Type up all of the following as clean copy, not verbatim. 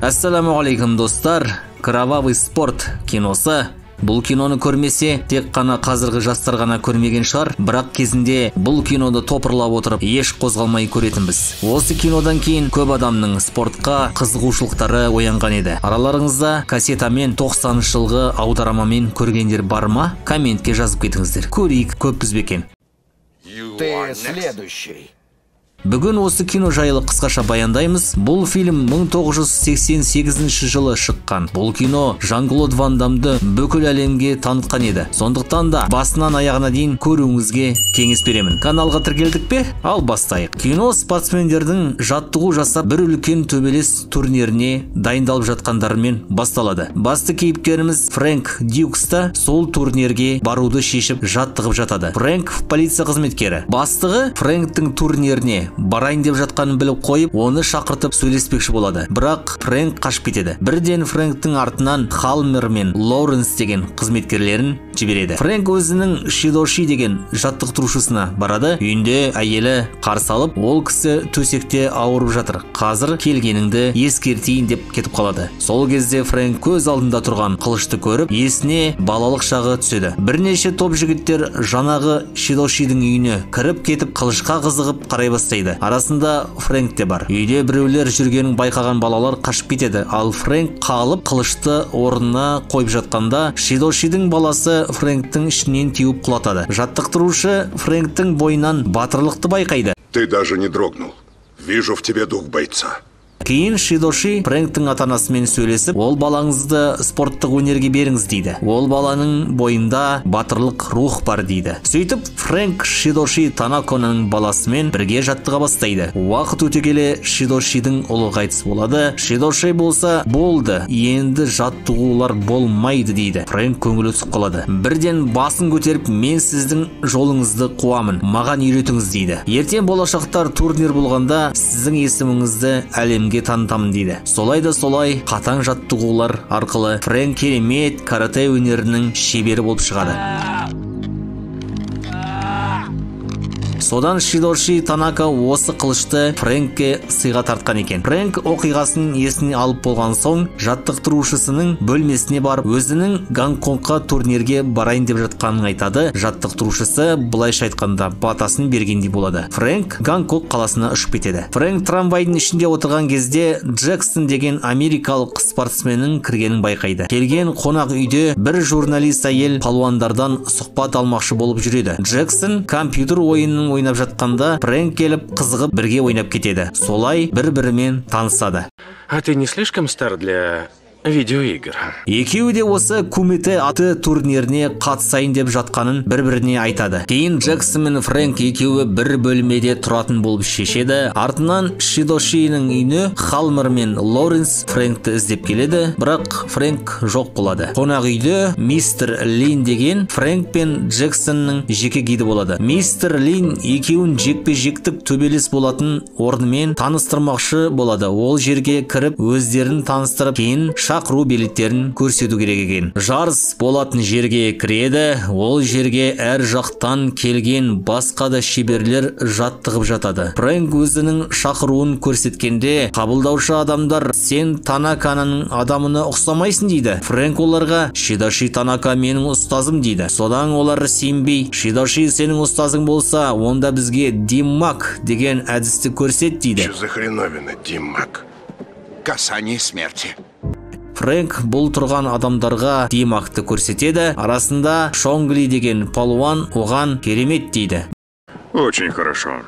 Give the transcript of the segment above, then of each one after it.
Ассалаумағалейкум, достар! «Кровавый спорт» киносы. Бұл киноны көрмесе, тек қана қазіргі жастар ғана көрмеген шығар, бірақ кезінде бұл киноды топырлап отырып, еш қозғалмай көретінбіз. Осы кинодан кейін көп адамның спортқа қызығушылықтары оянған еді. Араларыңызда кассетамен, 90 жылғы аударамамен көргендер бар ма? Комментке жазып кетіңіздер. Көрейік, көппіз бе екен? Ты следующий. Бүгін осы кино жайлы қысқаша баяндаймыз. Бұл фильм 1988 жылы шыққан. Бұл кино Жан-Клод Ван Дамды бүкіл әлемге танытқан еді. Сондықтан да басынан аяғына дейін көруіңізге кеңес беремін. Каналға тіркелдік пе? Ал бастайық. Кино спортсмендердің жаттығу жасап, бір үлкен төбелес турниріне дайындалып жатқандарымен басталады. Басты кейіпкеріміз Фрэнк Дьюкс та сол турнирге баруды шешіп, жаттығып жатады. Фрэнк полиция қызметкері. Бастығы Фрэнктің турниріне барайын деп жатқанын біліп қойып, оны шақыртып сөйлеспекші болады. Бірақ Фрэнк қашып кетеді. Бірден Фрэнктің артынан Халмер мен Лоуренс деген қызметкерлерін жібереді. Фрэнк өзінің Шидоши деген жаттықтырушысына барады. Үйінде әйелі қарсы алып, ол кісі төсекте ауырып жатыр. Қазір келгеніңді ескертейін деп кетіп қалады. Сол кезде Фрэнк көз алдында тұрған қылышты көріп, есіне балалық шағы түседі. Бірнеше топ жігіттер жанағы Шидошидің үйіне кіріп кетіп, қылышқа қызығып қарай бастайды. Арасында Фрэнк те бар. Үйде біреулер жүргенін байқаған балалар қашып кетеді. Ал Фрэнк қалып, қылышты орнына қойып жатқанда, Шидошидің баласы Фрэнктің ішінен теуіп құлатады. Жаттықтырушы Фрэнктің бойынан батырлықты байқайды. Ты даже не дрогнул. Вижу в тебе дух бойца. Кейін Шидоши Фрэнктің ата-анасымен сөйлесіп, ол балаңызды спорттық өнерге беріңіз дейді. Ол баланың бойында батырлық рух бар дейді. Сөйтіп, Фрэнк Шидоши Танаконың баласымен бірге жаттыға бастайды. Уақыт өте келе Шидошидің ұлы қайтыс болады. Шидоши болса, болды, енді жаттығулар болмайды дейді. Фрэнк көңілі түсіп қалады. Бірден басын көтеріп, мен сіздің жолыңызды қуамын, маған үйретіңіз дейді. Ертең болашақтар турнир болғанда сіздің есіміңізді әлемге танытамын дейді. Солай да солай қатаң жаттығулар арқылы Фрэнк керемет карате өнерінің шебері болып шығады. Содан Шидоши Танака осы қылышты Фрэнкке сыйға тартқан екен. Фрэнк оқиғасын есіне алып болған соң, жаттықтырушысының бөлмесіне барып, өзінің Гонконгқа турнирге барайын деп жатқанын айтады. Жаттықтырушысы былайша айтқанда батасын бергендей болады. Фрэнк Гонконг қаласына ұшып кетеді. Фрэнк трамвайдың ішінде отырған кезде Джексон деген америкалық спортсменнің кіргенін байқайды. Келген қонақ үйде бір журналист әйел палуандардан сұхбат алмақшы болып жүреді. Джексон компьютер ойынын ойнап жатқанда Фрэнк келіп, қызығып бірге ойнап кетеді. Солай бір-бірімен танысады. А ты не слишком стар для видеоигр? Екеуі де осы кумите аты турниріне қатысайын деп жатқанын бір-біріне айтады. Кейін Джексон мен Фрэнк екеуі бір бөлмеде тұратын болып шешеді. Артынан Шидошиның үйіне Халмер мен Лоренс Фрэнкті іздеп келеді, бірақ Фрэнк жоқ болады. Қонақ үйде мистер Лин деген Фрэнк пен Джексонның жеке гиді болады. Мистер Лин екеуін жекпе-жектік төбелес болатын орнымен таныстырмақшы болады. Ол жерге кіріп, өздерін таныстырып, кейін шақыру билеттерін көрсету керек екен. Жарыс болатын жерге кіреді. Ол жерге әр жақтан келген басқа да шеберлер жаттығып жатады. Фрэнк өзінің шақыруын көрсеткенде, қабылдаушы адамдар сен Танаканың адамына ұқсамайсың дейді. Фрэнк оларға Шидоши Танака менің ұстазым дейді. Содан олар сенбей, Шидоши сенің ұстазың болса, онда бізге Димак деген әдісті көрсет дейді. Что за хреновина, Димак? Касание смерти. Фрэнк бұл тұрған адамдарға Димакты көрсетеді. Арасында Шонгли деген палуан оған керемет дейді. Очень хорошо.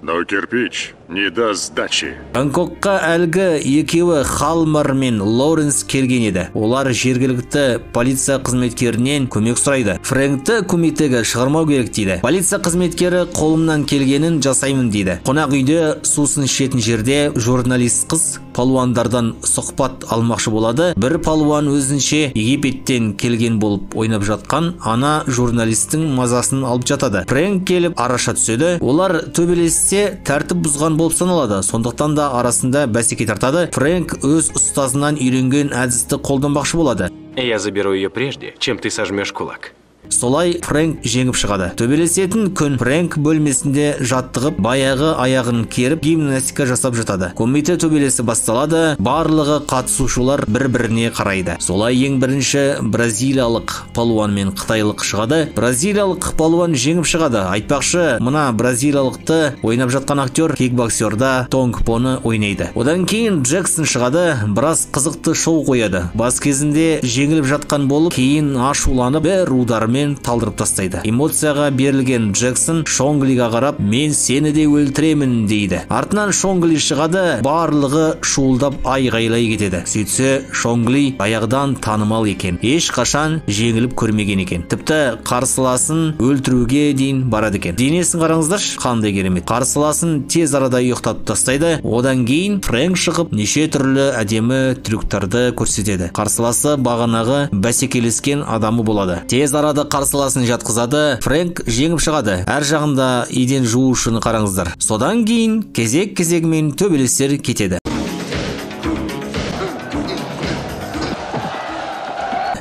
Но кирпич не даст сдачи. Гонконгқа әлгі екеуі Халмар мен Лоуренс келген еді. Олар жергілікті полиция қызметкерінен көмек сұрайды. Фрэнкті кумитеге шығармау керек дейді. Полиция қызметкері қолымнан келгенін жасаймын дейді. Қонақ үйде сусын ішетін жерде журналист қыз палуандардан сұхбат алмақшы болады. Бір палуан өзінше Египеттен келген болып ойнап жатқан ана журналисттің мазасын алып жатады. Фрэнк келіп араша түседі. Олар төбелессе, тәртіп бұзған болып саналады. Сондықтан да арасында бәсеке тартады. Фрэнк өз ұстазынан үйренген әдісті қолданбақшы болады. Я заберу ее прежде, чем ты сожмешь кулак. Солай Фрэнк жеңіп шығады. Төбелесетін күн Фрэнк бөлмесінде жаттығып, баяғы аяғын керіп гимнастика жасап жатады. Кумите төбелесі басталады. Барлығы қатысушылар бір-біріне қарайды. Солай ең бірінші бразилиялық палуан мен қытайлық шығады. Бразилиялық палуан жеңіп шығады. Айтпақшы, мына бразилиялықты ойнап жатқан актер кикбоксерда Тонг Поны ойнайды. Одан кейін Джексон шығады, біраз қызықты шоу қояды. Бас кезінде жеңіліп жатқан болып, кейін ашуланып бір удармен талдырып тастайды. Эмоцияға берілген Джексон Шонглиға қарап, мен сені де өлтіремін дейді. Артынан Шонгли шығады, барлығы шуылдап айғайлай кетеді. Сөйтсе, Шонгли аяғдан танымал екен. Ешқашан жеңіліп көрмеген екен. Тіпті қарсыласын өлтіруге дейін барады екен. Денесін қараңыздаршы, қандай керемет. Қарсыласын тез арада ұйықтатып тастайды. Одан кейін Фрэнк шығып, неше түрлі әдемі трюктарды көрсетеді. Қарсыласы бағанағы бәсекелескен адамы болады. Тез арада қарсыласын жатқызады. Фрэнк жеңіп шығады. Әр жағында еден жуушыны қараңыздар. Содан кейін кезек-кезегімен төбелестер кетеді.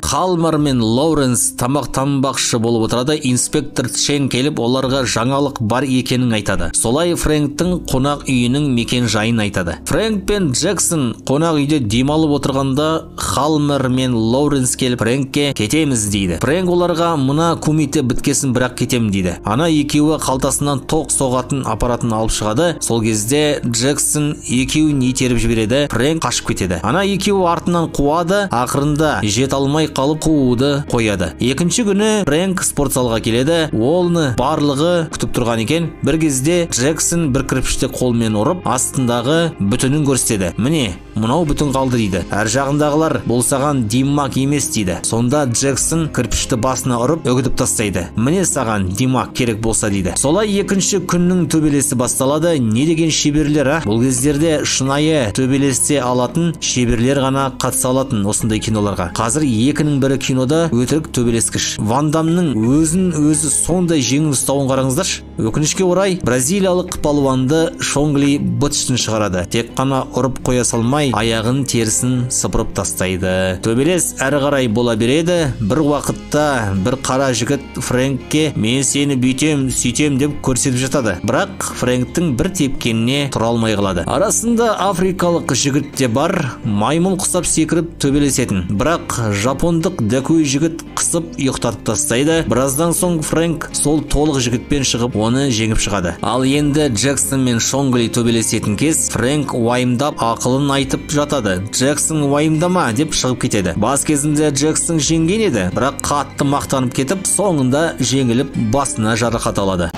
Халмар мен Лоуренс тамақтанбақшы болып отырады. Инспектор Чен келіп оларға жаңалық бар екенін айтады. Солай Фрэнктің қонақ үйінің мекен жайын айтады. Фрэнк пен Джексон қонақ үйде демалып отырғанда Халмар мен Лоуренс келіп Фрэнкке кетеміз дейді. Фрэнк оларға мына кумите біткесін бірақ кетем дейді. Ана екеуі қалтасынан тоқ соғатын аппаратын алып шығады. Сол кезде Джексон екеуін итеріп жібереді. Фрэнк қашып кетеді. Ана екеуі артынан қуады. Ақырында жете алмай қалып қууды қояды. Екінші күні Фрэнк спортзалға келеді. Оны барлығы күтіп тұрған екен. Бір кезде Джексон бір кірпішті қолмен ұрып, астындағы бүтінін көрсетеді. Міне, мынау бүтін қалды дейді. Әр жағындағылар бұл саған Димак емес дейді. Сонда Джексон кірпішті басына ұрып үгітіп тастайды. Міне саған Димак керек болса дейді. Солай екінші күннің төбелесі басталады. Не деген шеберлер, а? Бұл кездерде шынайы төбелесе алатын шеберлер ғана қатыса алатын осындай киноларға. Қазір екінің бірі кинода өтірік төбелескіш. Ван Дамның өзін өзі сондай жеңіл ұстауын қараңыздаршы. Өкінішке орай, бразилиялық палуанды Шонгли быт-шытын шығарады. Тек қана ұрып қоя салмай, аяғын терісін сыпырып тастайды. Төбелес әрі қарай бола береді. Бір уақытта бір қара жігіт Фрэнкке мен сені бүйтем, сөйтем деп көрсетіп жатады. Бірақ Фрэнктің бір тепкеніне тұра алмай қалады. Арасында африкалық жігіт те бар, маймыл құсап секіріп төбелесетін. Бірақ жапондық дәкөй жігіт қысып ұйықтатып тастайды. Біраздан соң Фрэнк сол толық жігітпен шығып, оны жеңіп шығады. Ал енді Джексон мен Шонгли төбелесетін кез, Фрэнк уайымдап ақылын айтып жатады. Джексон уайымдама деп шығып кетеді. Бас кезінде Джексон жеңген еді, бірақ қатты мақтанып кетіп, соңында жеңіліп басына жарақат алады.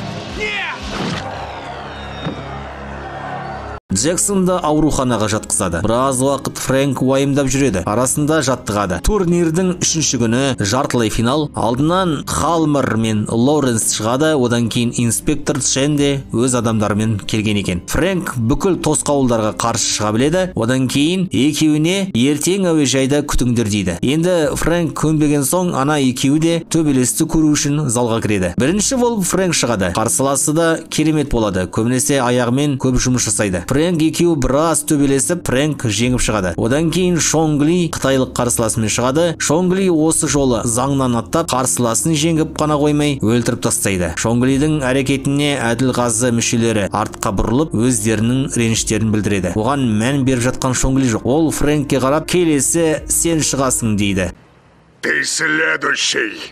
Джексонды ауруханаға жатқызады. Біраз уақыт Фрэнк уайымдап жүреді. Арасында жаттығады. Турнирдің үшінші күні жартылай финал. Алдынан Халмер мен Лоуренс шығады. Одан кейін инспектор Чен де өз адамдарымен келген екен. Фрэнк бүкіл тосқауылдарға қарсы шыға біледі. Одан кейін екеуіне ертең әуежайда күтіңдер дейді. Енді Фрэнк көнбеген соң ана екеуі де төбелесті көру үшін залға кіреді. Бірінші болып Фрэнк шығады. Қарсыласы да керемет болады. Көбінесе аяғымен көп жұмыс жасайды. Фрэнк екеуі біраз төбелесіп, Фрэнк жеңіп шығады. Одан кейін Шонгли қытайлық қарсыласымен шығады. Шонгли осы жолы заңнан аттап, қарсыласын жеңіп қана қоймай, өлтіріп тастайды. Шонглидің әрекетіне әділ қазы мүшелері артқа бұрылып, өздерінің реніштерін білдіреді. Оған мән беріп жатқан Шонгли жоқ. Ол Фрэнкке қарап, келесі сен шығасың дейді. Ты следующий.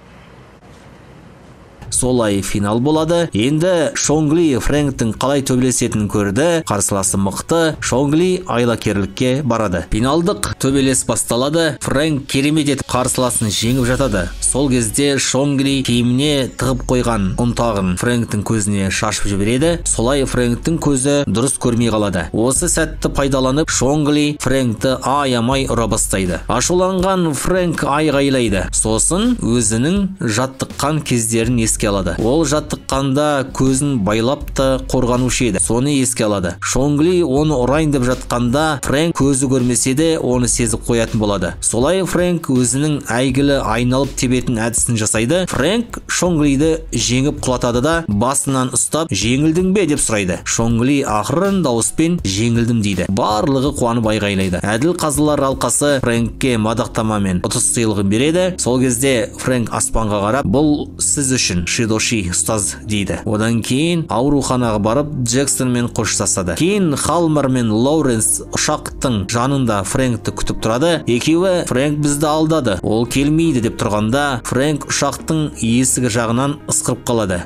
Солай финал болады. Енді Шонгли Фрэнктің қалай төбелесетінін көрді. Қарсыласы мықты. Шонгли айлакерлікке барады. Финалдық төбелес басталады. Фрэнк керемет етіп қарсыласын жеңіп жатады. Сол кезде Шонгли киіміне тығып қойған ұнтағын Фрэнктің көзіне шашып жібереді. Солай Фрэнктің көзі дұрыс көрмей қалады. Осы сәтті пайдаланып Шонгли Фрэнкті аямай ұра бастайды. Ашуланған Фрэнк айғайлайды. Сосын өзінің жаттыққан кездерін еске алады. Ол жаттыққанда көзін байлап та қорғанушы еді. Соны еске алады. Шонгли оны ұрайын деп жатқанда Фрэнк көзі көрмесе де оны сезіп қоятын болады. Солай Фрэнк өзінің әйгілі айналып тебетін тебетін әдісін жасайды. Фрэнк Шоңглиді жеңіп құлатады да, басынан ұстап, жеңілдің бе деп сұрайды. Шоңгли ақырын дауыспен жеңілдім дейді. Барлығы қуанып айғайлайды. Әділ қазылар алқасы Фрэнкке мадақтама мен ұтыс сыйлығын береді. Сол кезде Фрэнк аспанға қарап, бұл сіз үшін, Шидоши ұстаз дейді. Одан кейін ауруханаға барып Джексонмен қоштасады. Кейін Халмер мен Лоуренс ұшақтың жанында Фрэнкті күтіп тұрады. Екеуі Фрэнк бізді алдады, ол келмейді деп тұрғанда Фрэнк ұшақтың есігі жағынан ысқырып қалады.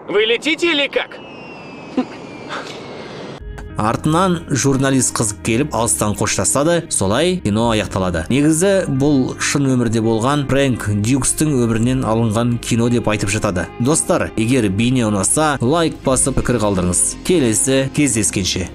Вы летите или как? Артынан журналист қыз келіп алыстан қоштасады. Солай кино аяқталады. Негізі бұл шын өмірде болған Фрэнк Дьюкстің өмірінен алынған кино деп айтып жатады. Достар, егер бейне ұнаса, лайк басып пікір қалдырыңыз. Келесі кездескенше.